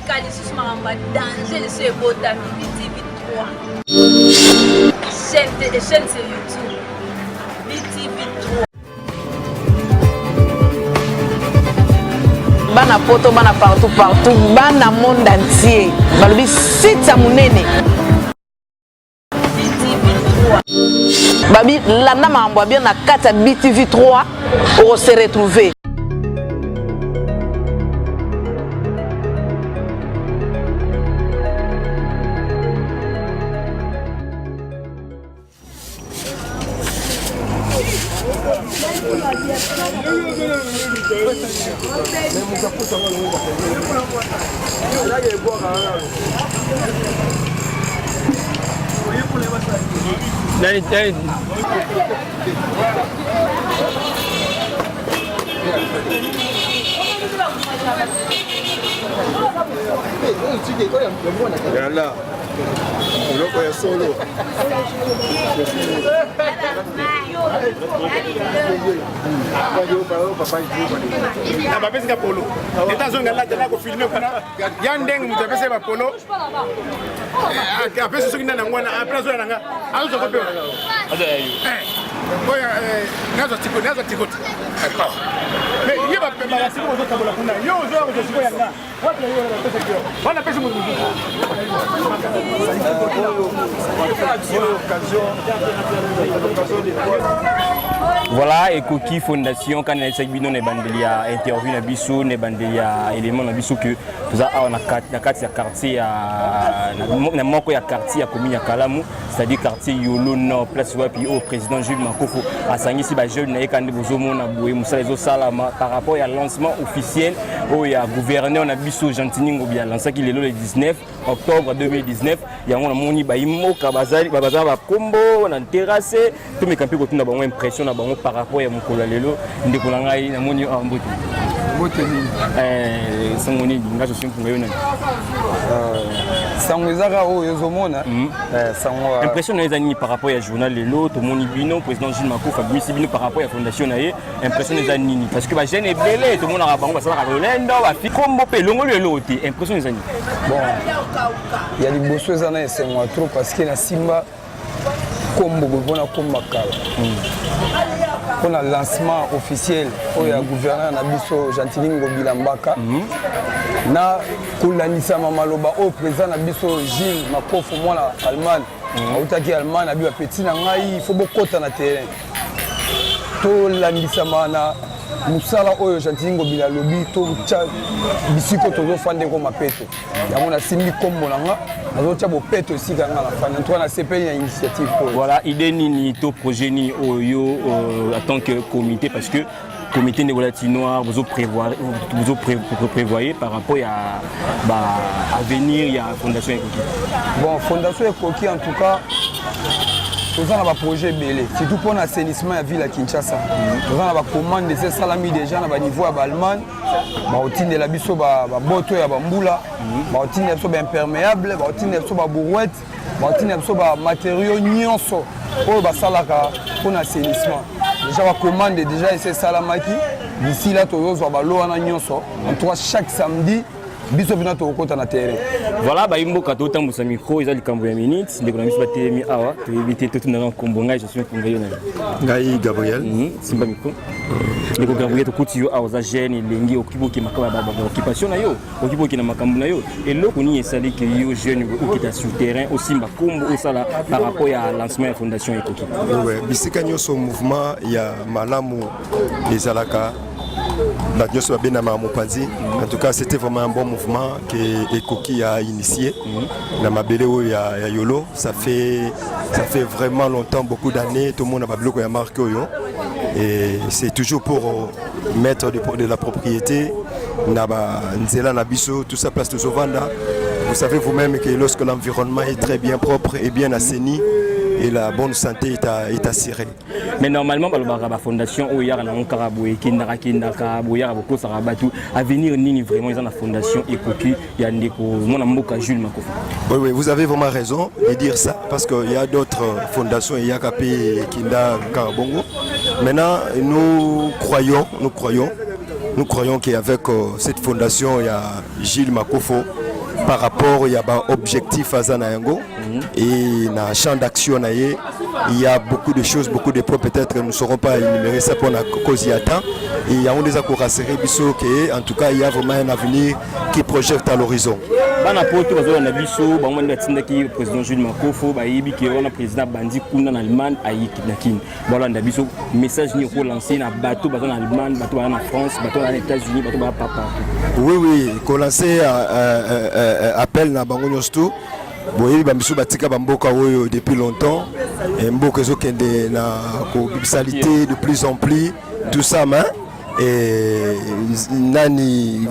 sika lisusu makambo ya danger lisusu ebotami BTV 3 chaîne chaîne sur YouTube BTV 3 bana poto bana partout partout bana monde entier balobi site ya monene babi landa makambo ya bien na kati ya btv 3 okose retrouver. Nani, nani. Yala. Eloko ya solo. Na bapesi nga polo eta azonga lata na kofilme kuna ya ndenge moto apesi ye bapolo eh, apesi soki nani yango wana apres azoya na nga azozwa ko mpe oyo eh, nazwa tiko nazwa tiko te mais ye basiko bozokabola kuna yo ozoya kozwa siko ya nga wana pesi moto mosusu. Voilà, ekoki fondation quand nayebisaki bino na ebandeli ya interview na biso na ebandeli ya élément na biso que toza awa na kati ya quartier ya na moko ya quartier ya commune ya Kalamu, c'est-à-dire quartier Yolo Nord, place wapi oyo président Jules Makofo asangisi ba jeunes na ye kande bozomona boye mosala ezosalama par rapport ya lancement officiel oyo ya gouverneur na biso Gentiny Ngobila alansaki lelo le 19 octobre 2019. Yango namoni bayimboka bazali baza bakombo na terrasse, tomeka mpe kotuna bango impression na bango par rapport ya mokolo ya lelo. Ndeko na ngai, namoni awa, mbote. Mbote mingi. Eh, sango nini? Nga josi mpunga, yo nani? Sango eza kaka oyo ozomona. Eh, sango Impression na yo eza nini par rapport ya journal lelo? Tomoni bino, président Jules Makofa abimisi bino par rapport ya fondation na ye. Impression eza nini? Parce que bajeune ebele tomonaka bango basalaka lolendo, bafi kombo mpe elongoli eloko te. Impression eza nini? Bon, ya liboso eza na esengo ya trop parce que nasimba kombo boye mpona komba kala mpona lancement officiel oyo ya gouverneur na biso Gentiny Ngobila Mbaka, na kolandisama maloba oyo président na biso Jules Makofo, mwana Allemagne, autaki Allemagne, abi bapeti na ngai, faut bokɔta na terrain, tolandisama na mosala oyo Gentiny Ngobila alobi, totya bisiko tozofanda ekoma peto. Yango nasimbi nkombo na nga, nazotya bopeto esika nga nafandi. En tout cas, nasepeli na initiative oyo. Voilà, idée nini to projet nini oyo en tant que comité, parce que comité ndeko lati noir, bozo prévoir bozo prévoyer par rapport ya ba avenir ya fondation ekoki? Bon, fondation ekoki, en tout cas toza na baprojet ebele, surtout mpona assainissement ya ville ya Kinshasa. Toza na bacommande esi esalami déjà na baniveau ya baAllemagne, baotindela biso baboto ya bambula, baotindela biso baimperméable, baotindela biso babrouette, baotindela biso bamatériaux nyonso oyo basalaka mpona assainissement. Déjà bacommande déjà esi esalamaki. D'ici là tozozwa balo wana nyonso. En tout cas, chaque samedi biso mpena tokokɔta na terrain. Voilà, bayimboka, totambusa micro, eza likambo ya minute. Ndeko na biso batelemi awa, toyebi te, totunaka nkombo. Ngai je suis mpunga, yo na? Ngai Gabriel. Simba micro, ndeko Gabriel. Tokuti yo awa, oza jeune elengi, okoki bokima kaka baoccupation na yo, okoki bokina makambo na yo. Eloko nini esali ke yo jeune okita sur terrain, osimba nkombo, osala par rapport ya lancement ya fondation ekoki? Ouais, bisika nyonso mouvement ya malamu ezalaka, bato nyonso babendamaka mopanzi. En tout cas, c'était vraiment un bon mouvement que ekoki a initié na mabele oyo ya Yolo. Ça fait vraiment longtemps, beaucoup d'années, tomona babiloko ya marque oyo, et c'est toujours pour mettre de la propriété na banzela na biso, tout ça, place tozovanda. Vous savez vous-même que lorsque l'environnement est très bien propre et bien assaini et la bonne santé est assurée. Mais normalement balobaka bafondation oyo eyaka nango kaka boye, ekendaka kendaka boye, yaka bokosaka bato. Avenir nini vraiment eza na fondation ekoki ya ndeko mwana mboka Jules Makofa? Oui, vous avez vraiment raison de dire ça parce qu'il y a d'autres fondations, il y a Kapé, Kinda, Karabongo. Maintenant, nous croyons, nous croyons. Nous croyons qu'avec cette fondation ya Gilles Makofo, par rapport ya ba objectif aza na yango et na champ d'action na ye, il y a beaucoup de choses, beaucoup de points, peut-être nous ne saurons pas énumérer ça pour la cause ya temps. Et yango eza korassurer biso que en tout cas il y a vraiment un avenir qui projette à l'horizon. Bana Poto bazolanda biso, bango nde batindaki président Jules Makofo. Bayebi ke wana président bandi kuna na Allemagne, ayiki na Kini, balanda biso. Message nini okolancer na bato baza na Allemagne, bato baza na France, bato baza na États-Unis, bato baza pa partout? Oui, kolancer appel na bango nyonso tu. Boyebi, bamisu batika bamboka oyo depuis longtemps. Mboka ezokende na kosalité de plus en plus, tout ça, mais et nani,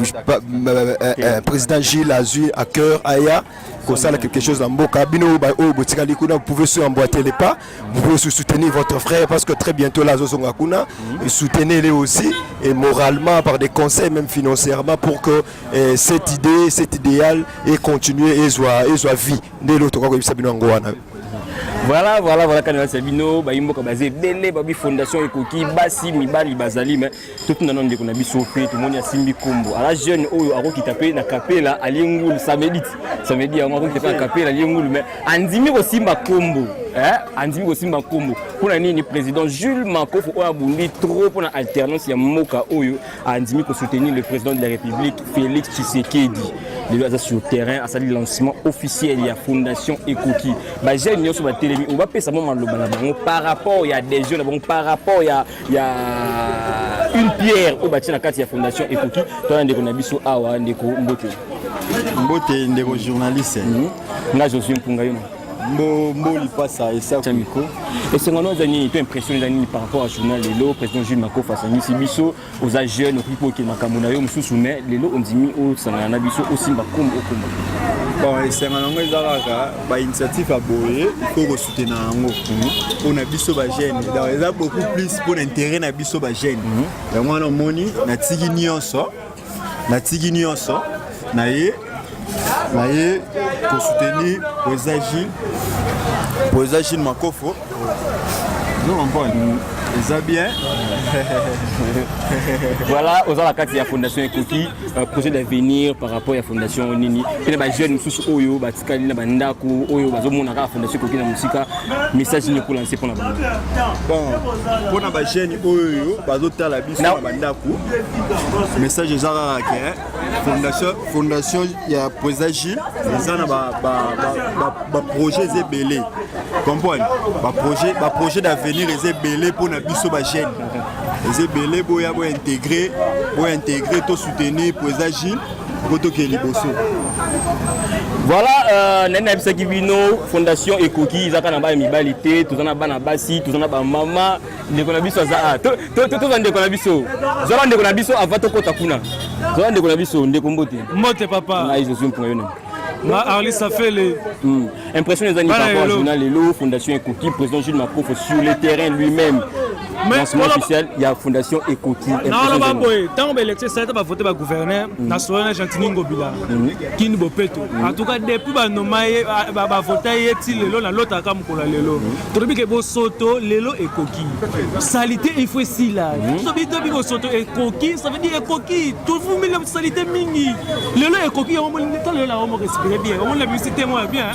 président Gilles azwi à cœur aya kosala quelque chose na mboka. Bino oyo botikali kuna, vous pouvez se emboîter les pas, vous pouvez soutenir votre frère, parce que très bientôt là azozonga kuna. Soutenez-les aussi, et moralement, par des conseils, même financièrement, pour que cette idée, cet idéal ait continué, ezwa vie. Nde eloko tokoka koyebisa bino yango wana. Voilà, kana basa bino bayimboka baza ebele, babi fondation ekoki, basi mibali bazali. Mais totunda na ndeko na biso mpe, tomoni asimbi nkombo ala jeune oyo akokita mpe na kapela alie ngulu samedi ti samedi yango, akokita mpe na kapela alie ngulu, mais andimi kosimba nkombo, andimi kosimba nkombo mpona nini? Président Jules Makofo oyo abundi trop mpona alternance ya mboka oyo, andimi kosoutenir le président de la République Félix Tshisekedi. Lelo aza sur terrain, asali lancement officiel ya fondation Ekoki. Bajeune nyonso batelemi oyo, bapesa mwa maloba na bango par rapport ya adhésion na bango, par rapport ya une pierre oyo batie na kati ya fondation Ekoki. Tona ndeko na biso awa. Ndeko, mbote. Mbote, ndeko journaliste. Nga Josue Mpunga, yo na Mbo lipasa esa. Micro. Esengo no eza nini to impression eza nini par rapport à journal lelo président Jules Makofa asangisi biso? Oza jeune, okoki mpo okende makambo na yo mosusu, mais lelo ondimi osangana na biso, osimba kombo, okomba. Bon, esengo nango eza kaka bainitiative ya boye, il faut kosoutenir yango mpona biso bajeune. Donc eza beaucoup plus mpona intérêt na biso bajeune. Yango wana omoni natiki nyonso, natiki nyonso na ye kosoutenir président Gilles, président Gilles Makofo. Ozo comprendre, eza bien. Voilà, oza na kati ya fondation Ekoki. Projet d'avenir par rapport ya fondation nini? Mpe na bajeune mosusu oyo batikali na bandako, oyo bazomona kaka fondation Ekoki na mosika, message nini okolancer mpona bango? Bon, mpona bajeune oyo bazotala biso na bandako, message eza kaka ke fondation ya président Gilles eza na baprojet eza ebele, comprendre, baprojet d'avenir eza ebele mpona biso bajeune, eza ebele. Boya, bointégrer, bointégrer, tosoutenir président Gilles po tokende liboso. Voilà, nani nayebisaki bino, fondation Ekoki eza kaka na bana mibali te, toza na bana basi, toza na bamama. Ndeko na biso aza, toza ndeko na biso, zwala ndeko na biso avant tokɔta kuna. Zwala ndeko na biso. Ndeko, mbote. Mbote, papa. Ngai Josue Mpunga, yo nani? Nga Arlis Afele. Impression eza nini par rapport à journal lelo, fondation Ekoki, président Jules Makofo sur le terrain lui-même, lancement officiel ya fondation Ekoki? Naoloba boye, ntango baélection esali, ta bavote bagouverneur na solo na Gentini Ngobila Kini Bopeto. En tout cas, depuis banoma ye, bavota ye, ti lelo nalotaka mokolo ya lelo. Tolobi ke bosoto lelo ekoki, saleté il faut esila. Sobi tobi bosoto ekoki, ça veut dire ekoki, tovumbi saleté mingi, lelo ekoki. Yango ta lelo nango moko respire bien, omoni na bimisi te moko bien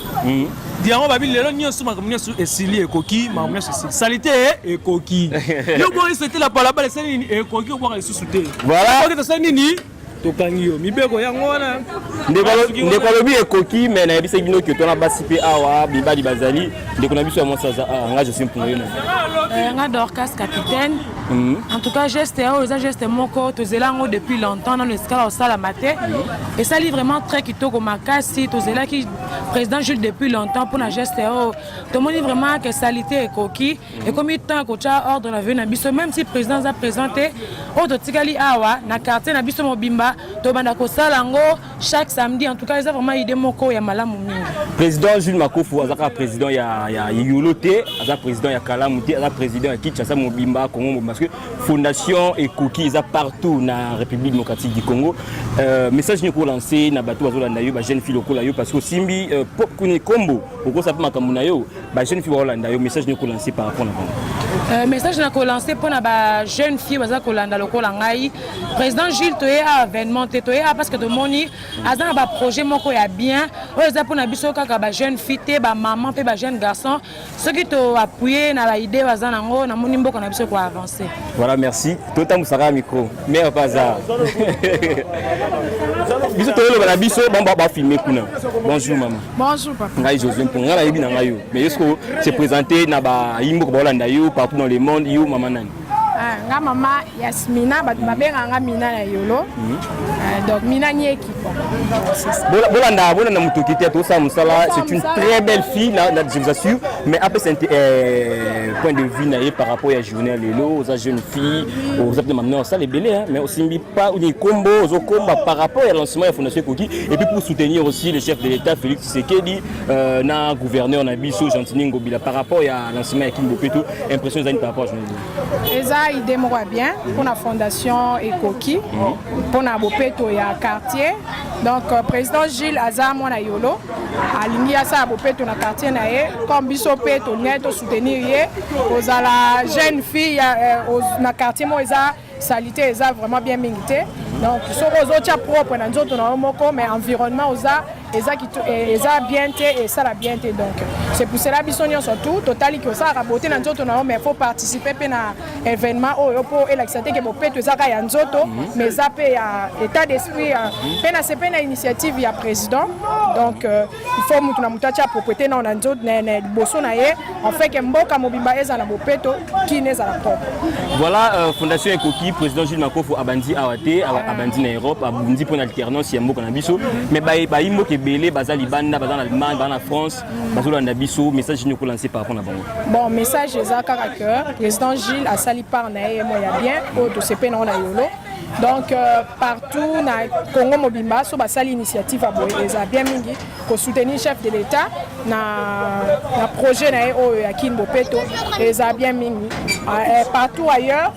yango babi lelo nyonso, makambo nyonso esili, ekoki, makambo nyonso esili, saleté ekoki. Yo boyi sete la balabala esali nini? Ekoki obwaka lisusu te. Voilà. Tosali nini? Tokangi yo mibeko yango wana. Ndeko alobi ekoki, mais nayebisaki bino ke tona basi mpe awa, mibali bazali. Ndeko na biso ya mwasi aza awa. Nga Josue Mpunga, yo na? Nga Dorcas, capitaine. En tout cas, geste oyo eza geste moko tozela yango depuis longtemps, nano esikala kosalama te. Esali vraiment très kitoko makasi. Tozelaki président Jules depuis longtemps mpona geste oyo. Tomoni vraiment ke saleté ekoki, ekomi temps ya kotya ordre na vie na biso. Même si président aza présent te, oyo totikali awa na quartier na biso mobimba, tobanda kosala yango chaque samedi. En tout cas, eza vraiment idée moko ya malamu mingi. Président Jules Makofu aza kaka président ya Yolo te, aza président ya Kalamu te, aza président ya Kinshasa mobimba, Congo mobimba, parce que fondation Ekoki eza partout na République démocratique du Congo. Message nini okolancer na bato bazolanda yo, bajeune fille lokola yo, parce que osimbi kuni kombo, okosa mpe makambo na yo, bajeune fille baolanda yo, message nini okolancer par rapport na bango? Euh, message na kolancer mpo na bajeune fille baza kolanda lokola ngai président Gilles, toye awa événement te, toye awa parce que tomoni aza na baprojet moko ya bien oyo eza mpona biso kaka bajeune fille te, bamama mpe bajeune garçon. Soki toappuye na baidée baza nango, namoni mboka na biso koavance. Voilà, merci. Totambusaka micro mare pa aza biso, toyoloba na biso bango bafilme kuna. Bonjour mama. Bonjour papa. Ngai Josué Mpongo, ngai nayebi na ngai yo, mais yo siko se présenter na bayimboka baolanda yo partout dans le monde. Yo mama nani? Ah, nga mama Yasmina, bato babengaka nga Mina na Yolo. Ah, donc Mina Nieki quoi. C'est ça. Bolanda, bolanda motoki te, tosala mosala. C'est une très belle fille là, là, je vous assure. Mais après c'est point de vue na ye par rapport ya journée ya lelo. Oza jeune fille, oza peut-être maintenant osala ebele hein, mais osimbi pas ni kombo ozokomba par rapport ya lancement ya fondation Ekoki et puis pour soutenir aussi le chef de l'État Félix Tshisekedi na gouverneur na biso Gentiny Ngobila par rapport ya lancement ya Kin Bopeto. Impression ezali par rapport à journée? Eza idée moko ya bien mpona fondation Ekoki, mpona bopeto ya quartier. Donc président Gilles aza mwana Yolo, alingi asala bopeto na quartier na ye. Comme biso mpe tolingai tosoutenir ye, kozala jeune fille na quartier moko eza salité, eza vraiment bien mingi te. Donc soki ozotia propre na nzoto na yo moko, mais environnement oza eza eza bien te, esala bien te. Donc c'est pour cela biso nyonso tout totali ki osalaka beauté na nzoto na yo, mais faut participer mpe na événement oyo mpo elakisa te ke bopeto eza kaka ya nzoto, mais eza mpe ya état d'esprit. Mpe na sepe na initiative ya président. Donc il faut mutu na mutu atia propreté nao na nzoto na liboso na ye, en fait ke mboka mobimba ezala na bopeto, Kini ezala propre. Voilà, fondation Ekoki, président Jules Makofo abandi awa te, abandi na Europe, abundi mpona alternance ya mboka na biso. Mais bayi mboka ebele baza libanda, baza na Allemagne, baza na France, bazolanda biso. Message nini okolancer par rapport na bango? Bon, message eza kaka que président Gilles asali part na ye mo ya bien oyo tosepe nango na Yolo. Donc partout na Congo mobimba, so basali initiative ya boye, eza bien mingi kosoutenir chef de l'État na projet na ye oyo ya Kin Bopeto, eza bien mingi. Partout ailleurs,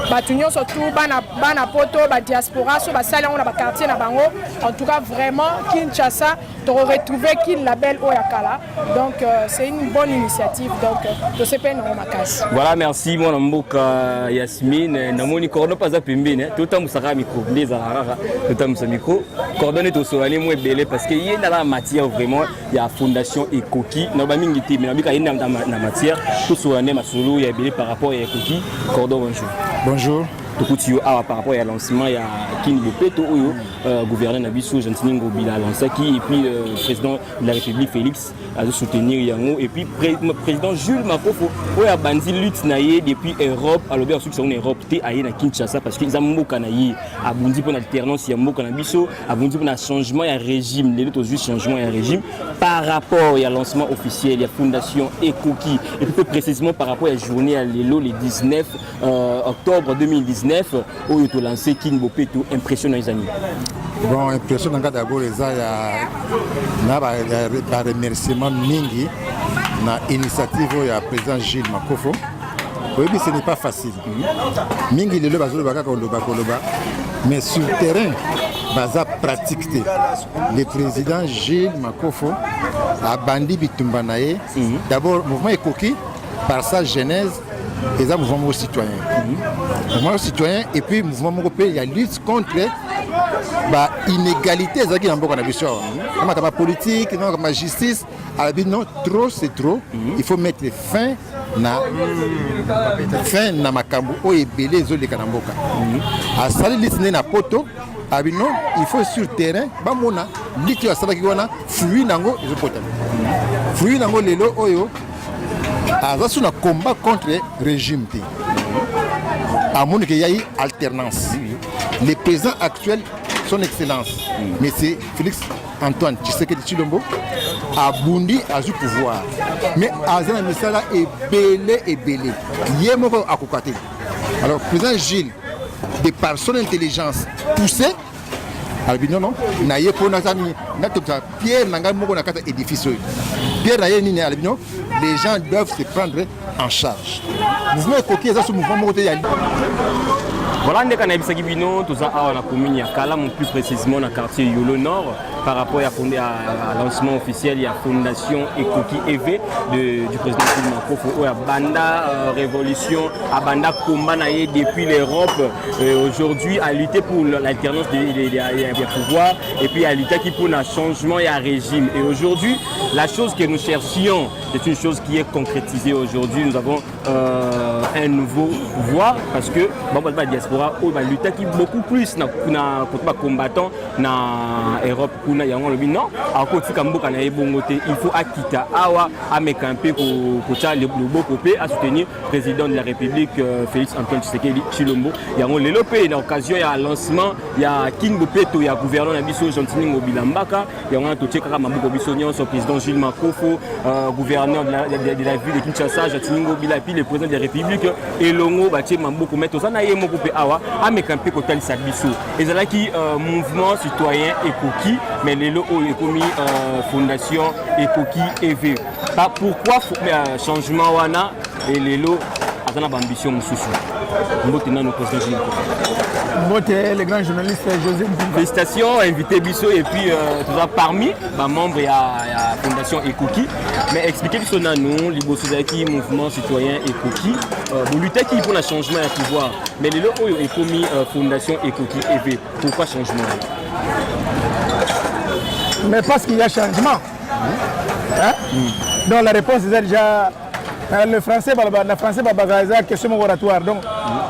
bato nyonso tu bana poto, badiaspora, so basali yango na baquartier na bango, en tout cas vraiment Kinshasa tokoretrouve Kin la belle oyo ya kala. Donc c'est une bonne initiative, donc tosepeli nango makasi. Voilà, merci mwana mboka Yasmine. Namoni cordon mpe aza pembeni, totambusaka micro nde ezalaka kaka totambusa micro cordon nde tosolani mo ebele, parce que ye nde aza na matière vraiment ya fondation Ekoki. Naloba mingi te, mais nabika ye nde na matière, tosola nde masolo ya ebele par rapport ya Ekoki. Cordon, bonjour. Bonjour. Tokuti yo awa par rapport ya lancement ya Kin Bopeto oyo gouverneur na biso Gentiny Ngobila alançaki, et puis président de la République Félix azosoutenir yango, et puis président Jules Makofo oyo abandi lutte na ye depuis Europe, alobi asukisa yango na Europe te, aye na Kinshasa parce que eza mboka na ye. Abundi mpona alternance ya mboka na biso, abundi mpona changement ya régime. Lelo tozwi changement ya régime. Par rapport ya lancement officiel ya fondation Ekoki et puis précisément par rapport ya journée ya lelo, le 19 octobre 2019 oyo tolancé Kin Bopeto, impression na ezani? Bon, impression na nga d'abord eza ya na baremerciement mingi na initiative oyo ya président Gilles Makofo. Oyebi, ce n'est pas facile mingi. Lelo bazoloba kaka koloba koloba, mais sur terrain baza pratique te. Le président Gilles Makofo abandi bitumba na ye. D'abord mouvement Ekoki, par sa genèse, eza mouvement moko citoyen, mouvement moko citoyen, et puis mouvement moko mpe ya lutte contre bainégalité ezalaki na mboka na biso awa, na makambo ya politique, na makambo ya justice. Alobi non, trop c'est trop, il faut mettre fin na makambo oyo ebele ezoleka na mboka. Asali lutte nde na poto, abi non, il faut sur terrain bamona lutte oyo asalaki wana, fruit nango ezopota, fruit nango lelo oyo. Aza so na combat contre régime te, amoni ke yai alternance. Le président actuel, son excellence monsieur Félix Antoine Tshisekedi Tshilombo, abundi, azwi pouvoir, mais aza na misala ebele ebele, ye moko akoka te. Alors président Gilles, de par son intelligence poussée, alobi non, non, na ye mpo naza nini, natokisa pierre na ngai moko na kati ya édifice oyo. Pierre na ye nini? Alobi non, les gens doivent se prendre en charge. Mouvement Ekoki eza so mouvement moko te ya Voilà ndeka nayebisaki bino toza awa na commune ya Kalamu, plus précisément na quartier Yolo Nord, par rapport à lancement officiel ya fondation Ekoki EV du président Jules Makofo oyo abanda révolution, abanda combat na ye depuis l'Europe, aujourd'hui a lutté pour l'alternance de pouvoir et puis a lutté pour un changement ya régime. Et aujourd'hui, la chose que nous cherchions, c'est une chose qui est concrétisée aujourd'hui. Nous avons un nouveau pouvoir parce que bon, la diaspora oyo balutaki beaucoup plus na côté bacombattant na Europe kuna. Yango alobi non, akotika mboka na ye bongo te, il faut akita awa, ameka mpe kotia loboko mpe asoutenir président de la République Félix Antoine Tshisekedi Tshilombo. Yango lelo mpe na occasion ya lancement ya Kin Bopeto ya gouverneur na biso Gentiny Ngobila Mbaka, yango wana totie kaka maboko biso nyonso, président Jules Makofo, gouverneur de la ville de Kinshasa Gentiny Ngobila et puis le président de la République elongo batie maboko. Mais toza na ye moko mpe awa, ameka mpe kotalisa biso. Ezalaki mouvement citoyen Ekoki, mais lelo oyo ekomi fondation Ekoki EV. Pourquoi changement wana? E lelo aza na baambition mosusu. Mbote nano, président Jules Makofo. Mbote, le grand journaliste José Mpunga. Félicitations, invité biso et puis toza parmi bamembre ya fondation Ekoki. Mais expliquez biso nanu, liboso ezalaki mouvement citoyen Ekoki, bolutaki mpona changement ya pouvoir, mais lelo oyo ekomi fondation Ekoki EV. Pourquoi changement? Mais parce qu'il y a changement, hein? Donc la réponse est déjà le français. Na français babaka eza question moko oratoire. Donc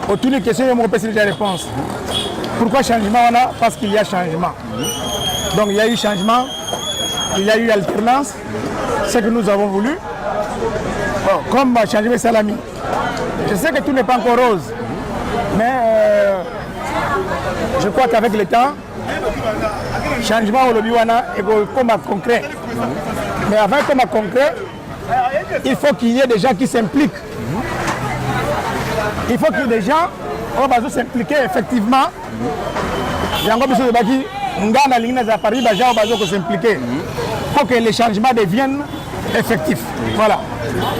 otuni question, yo moko opesi déjà réponse. Pourquoi changement wana? Parce qu'il y a changement. Donc il y a eu changement, il y a eu alternance, ce que nous avons voulu. Bon, comme changement esalami, je sais que tout n'est pas encore rose, mais je crois qu'avec le temps, changement olobi wana ekokoma concret. Mais avant ekoma concret, il faut qu'il y ait des gens qui s'impliquent. Il faut qu'il y ait des gens oyo bazo s'impliquer effectivement. Yango biso tolobaki, nga nalingi nazala parmi bagens oyo bazo kos'impliquer pour que les changements deviennent effectifs. Voilà.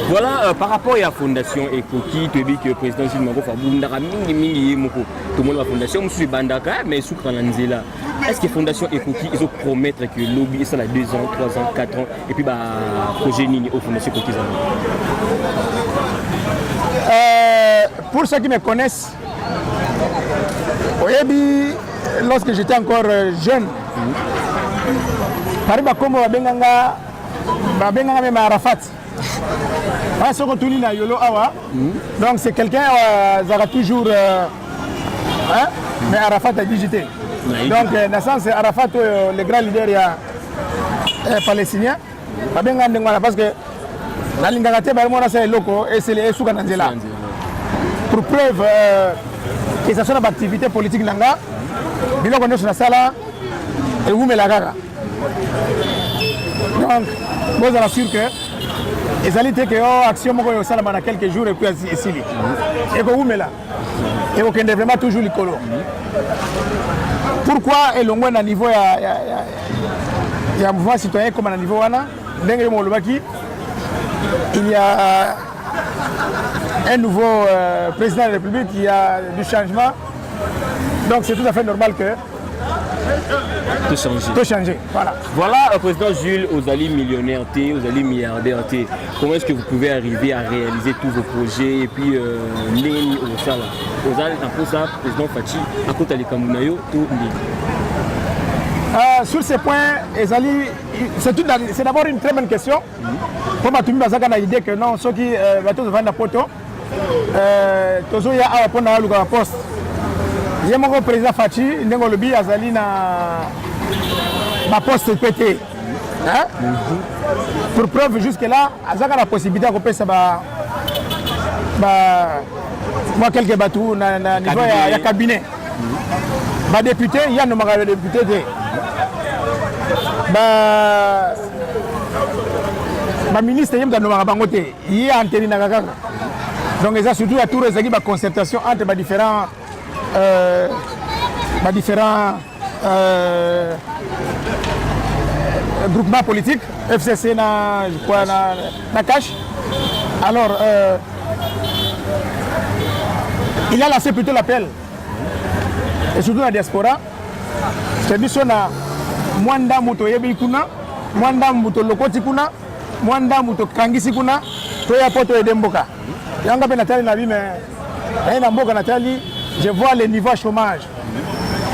Voilà, par rapport à la fondation Ekoki, toyebi que président Jules Makofo abundaka mingi mingi ye moko. Tomoni bafondation mosusu ebandaka mais esukaka na nzela. Est ce que fondation Ekoki ezopromettre que lobi esala 2 ans, 3 ans, 4 ans? Et puis baprojet nini oyo fondation Ekoki ezala? Pour ceux qui me connaissent, oyebi, lorsque j'étais encore jeune, pari bakombo babenganga même Arafat. Wana soki otuni na Yolo awa, donc c'est quelqu'un azalaka toujours hein? Mais Arafat adigi te. Donc na sens Arafat oyo, le grand leader ya palestinien, babenganga ndenge wana parce que nalingaka te bayemona asala eloko esele esuka na nzela. Pour preuve, que ça soit na baactivité politique na nga, biloko nyonso nasala ewumela kaka. Donc bozala sûr que ezali te ke o action moko oyo osalama na quelques jours et puis esili. Ekowumela, ekokende vraiment toujours likolo. Pourquoi elongwe na niveau ya mouvement citoyen, ekoma na niveau wana? Ndenge yo molobaki, il y a un nouveau président de la République, il y a du changement, donc c'est tout à fait normal que tout changer. Tout changer, voilà. Voilà, président Jules, ozali millionnaire te, ozali milliardaire te. Comment est-ce que vous pouvez arriver à réaliser tous vos projets? Et puis ndenge nini okosala? Ozali na mposa président Fatshi akota likambo na yo to ndenge? Sur ce point, ezali, c'est d'abord une très bonne question. Mpo bato mingi bazalaka na idée que non, soki bato tozovandi na poto, tozoya awa mpona aluka baposte. Ye moko président Fatshi, ndenge olobi, azali na baposte mpe te. Hein? Pour preuve, jusque là azalaka na possibilité ya kopesa ba mwa quelque bato na niveau ya cabinet, badéputé. Ye anomaka badéputé te, ba baministre ye moto anomaka bango te, ye antelinaka kaka. Donc eza surtout ya tour ezalaki baconcertation entre ba différents groupement politique, FCC na, je crois, na CACH. Alors il a lancé plutôt l'appel. Et surtout na diaspora, c'est biso na mwa ndambu toyebi kuna, mwa ndambu tolokoti kuna, mwa ndambu tokangisi kuna, toya po toyede mboka. Yango mpe natali na bi mais naye na mboka natali, je vois le niveau ya chômage,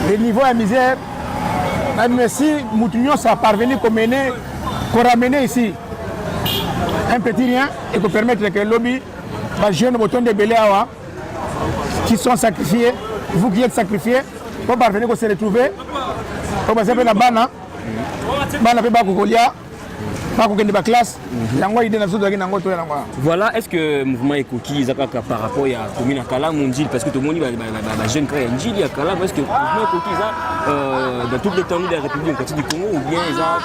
le niveau ya misère. Na mais si mutu nyonso a parvenir komener koramener ici un petit rien et kopermettre que lobi bajeune botondi ebele awa qui sont sacrifiés, vous qui êtes sacrifiés, pour parvenir ko se retrouver, po baza mpe na bana, bana mpe bakokolia, bakokende baklasse. Yango idée na biso tozalaki nango, toya nango awa. Voilà, est ce que mouvement ekoki eza kaka par rapport ya commune ya Kalamu, Ndjili? Parce que tomoni bajeune kaka ya Ndjili, ya Kalamu. Est ce que mouvement ekoki eza dans toute l'étendue de la République démocratique du Congo ou bien eza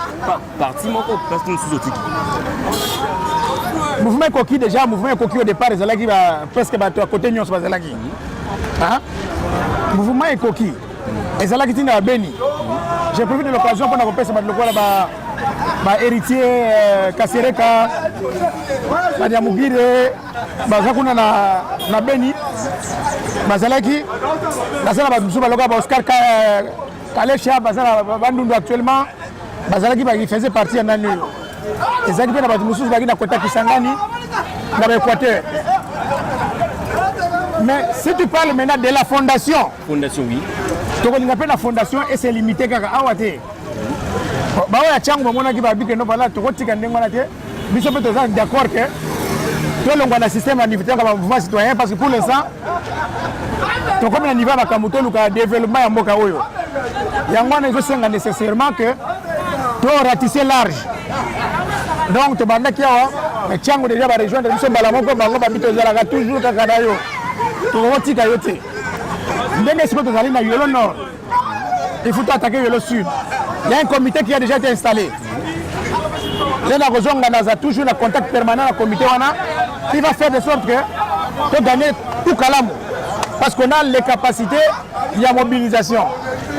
parti moko, place mosusu otiki? Mouvement ekoki déjà, mouvement ekoki au départ ezalaki presque bato ya côté nyonso bazalaki. Hein? Mouvement ekoki ezalaki ntina ya Beni. J'ai profité de l'occasion mpona kopesa bato lokola ba ba héritier Kasereka, Banyamugire, baza kuna na Beni, bazalaki. Baza na bato mosusu baloka ba Oscar Kalesha, baza na Bandundu actuellement, bazalaki, faisait partie ya nani oyo. Ezalaki mpe na bato mosusu bazalaki na kota Kisangani, na baÉquateur. Mais si tu parles maintenant de la fondation, Fondation, oui. Tokolinga mpe na fondation ese limité kaka awa te. Baoyo ya ntango bamonaki babike no bala, tokotika ndenge wana te. Biso mpe toza d'accord ke tolongwa na système ya niveau ya bamouvement citoyen, parce que pour l'instant tokomi na niveau ya makambo toluka développement ya mboka oyo. Yango wana ezosenga nécessairement que toratisse large. Donc tobandaki awa, mais ntiango déjà barejoindre biso mbala moko. Bango babi tozalaka toujours kaka na yo, tokokotika yo te. Ndenge sikoyo tozali na Yolo Nord, il faut attaquer Yolo Sud. Il y a un comité qui a déjà été installé. Nde nakozonga, naza toujours na contact permanent na comité wana qui va faire de sorte que to gagner tout Kalamu, parce qu'on a les capacités ya mobilisation,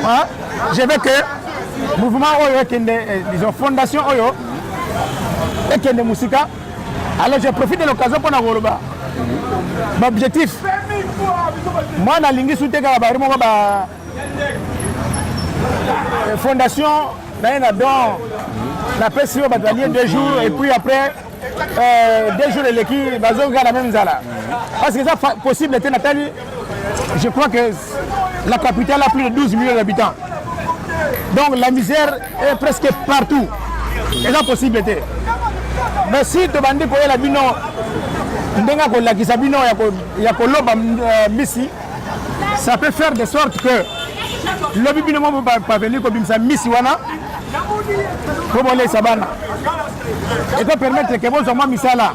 hein? Je veux que mouvement oyo ekende, disons fondation oyo ekende mosika. Alors je profite de l'occasion mpona koloba baobjectif. Mwana alingi su te kaka bari moko ba fondation naye na don napesi oyo bato balie 2 jours et puis après 2 jours eleki, bazongi na même nzala, parce que eza possible te. Natali, je crois que la capitale a plus de 12 millions d'habitants, donc la misère est presque partout. Eza possible te. Mais si tobandi koyela bino ndenge akolakisa bino ya koloba mbisi, ça peut faire de sorte que lobi bino mo parvenir kobimisa mbisi wana mpo bolesa bana. Ekopermettre ke bozwa mwa misala,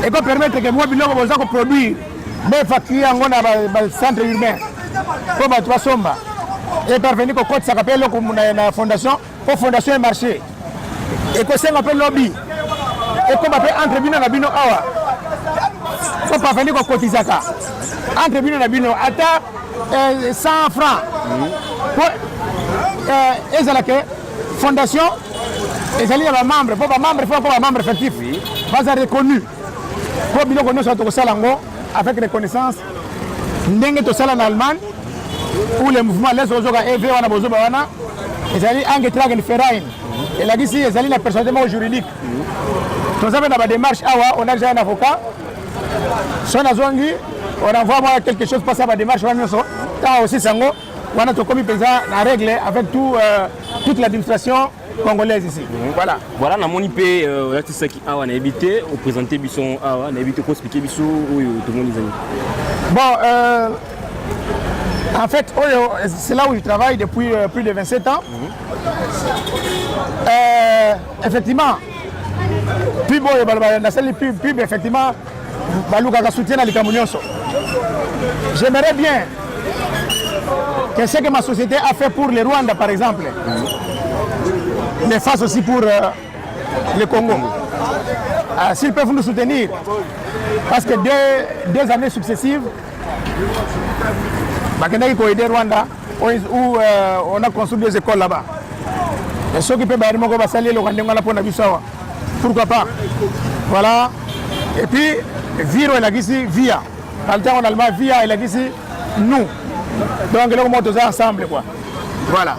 ekopermettre ke mwa biloko boza koproduire boévacue yango na bacentre urbain mpo bato basomba, eparvenir kokotisaka mpe eloko na fondation mpo fondation emarché. Ekosenga mpe lobi ekóma mpe entre bino na bino awa mpo parvenir kokotizaka entre bino na bino ata 100 francs mpo ezala ke fondation ezali ya bamembre, mpo bamembre fo bamembre effectif baza reconnu, mpo biloko nyonso tokosala yango avec reconnaissance, ndenge tosala na Allemagne où le mouvement les ozoka ev wana bozoba wana ezali eingetragene Verein, elakisi ezali na personnalité moko juridique. Toza mpe na badémarche awa, on a déjà un avocat. So nazongi, on envoie moi quelque chose mpasa badémarche wana nyonso. Ntango osisi yango wana, tokomi mpenza na règle avec toute l'administration congolaise ici. Voilà. Voilà, namoni mpe olatisaki awa, nayebi te oprésente biso awa, nayebi te koexplike biso oyo tomoni ezali. Bon, en fait, oyo, c'est là où je travaille depuis plus de 27 ans. Effectivement, pub oyo baloba nasali pub, pub effectivement balukaka soutien na likambo nyonso. J'aimerais bien que ce que ma société a fait pour le Rwanda par exemple le fasse aussi pour le Congo. S'ils peuvent nous soutenir, parce que deux années successives bakendaki koaider Rwanda où on a construit deux écoles là-bas. Et soki mpe bayali moko basali eloko ndenge wana mpona biso awa, pourquoi pas? Voilà. Et puis wir elakisi via na ntango na allemand, wir elakisi nous. Donc eloko moko toza ensemble quoi. Voilà.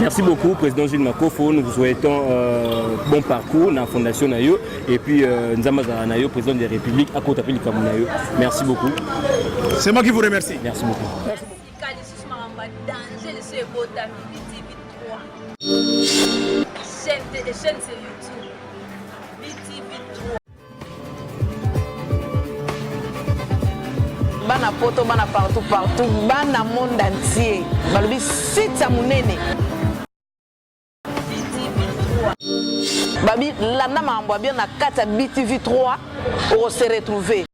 Merci beaucoup, Président Gilles Makofo. Nous vous souhaitons euh, bon parcours dans la Fondation Nayo. Et puis, euh, Nzamba Nayo, président de la République, à côté Nayo. Merci beaucoup. C'est moi qui vous remercie. Merci beaucoup. Chaîne, chaîne c'est YouTube. BTV 3. Bana poto, bana partout, partout, bana monde entier. Balobi site ya munene. BTV 3. Babi landa makambo ya bien na kati ya BTV 3 oko se retrouver.